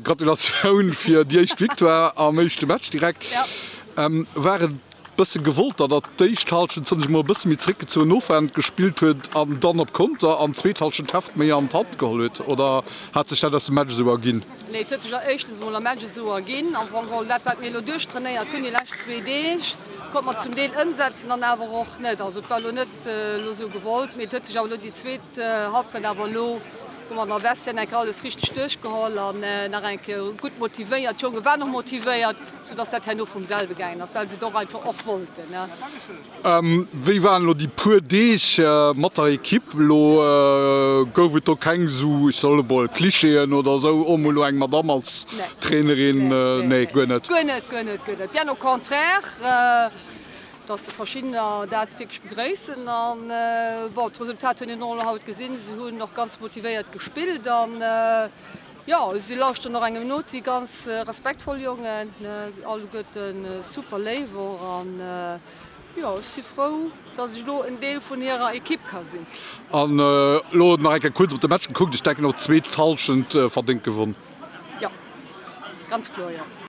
Gratulatioun fir déi éischt Victoire am éischte Match direkt. War et bësse gewollt, datt der d'éischt Halschent, soen ech mol, e bësse méi zeréckgezunn Ofwand gespillt huet an dann op Konter an d'zweet Halschent d'Heft méi an d'Hand geholl huet oder hat sech dat aus dem Match esou erginn? Nee, et huet sech éischtens emol am Match esou erginn. Am Fong geholl dat, wat mir elo duerchtrainéiert hunn déi lescht zwee Deeg, konnte mer zum Deel ëmsetzen an awer och net. Also et war elo net elo esou gewollt, mee et huet sech awer elo déi zweet Halbzeit awer elo Hu mer am Vestiaire eng Kéier alles richteg duerchgeholl an nach eng Kéier gutt motivéiert. D'Jonge waren och motivéiert, soudass dat herno vum selwe gaangen ass, well se et och einfach och wollten. Wéi waren elo déi puer Deeg mat der Ekipp elo? Gouf et do keng esou, ech soe mol, Klischeeën oder esou, oh mir hu elo eng Madamm als Trainerin? Nee, guer net? Guer net, guer net, guer net. Bien au contraire. Dass verschiddener dat wierklech begréissen an bon, d'Resultat huet een och elo haut gesinn. Se hunn och ganz motivéiert gespillt an jo, si lauschteren och engem no. Et si ganz respektvoll Jongen, alleguerten super léif och an jo, ech si frou, dass ech elo en Deel vun hirer Ekipp ka sinn. An elo nach eng Kéier kuerz op de Match gekuckt, ech denken och d'zweet Hallschent verdéngt gewonn. Jo, ganz kloer jo.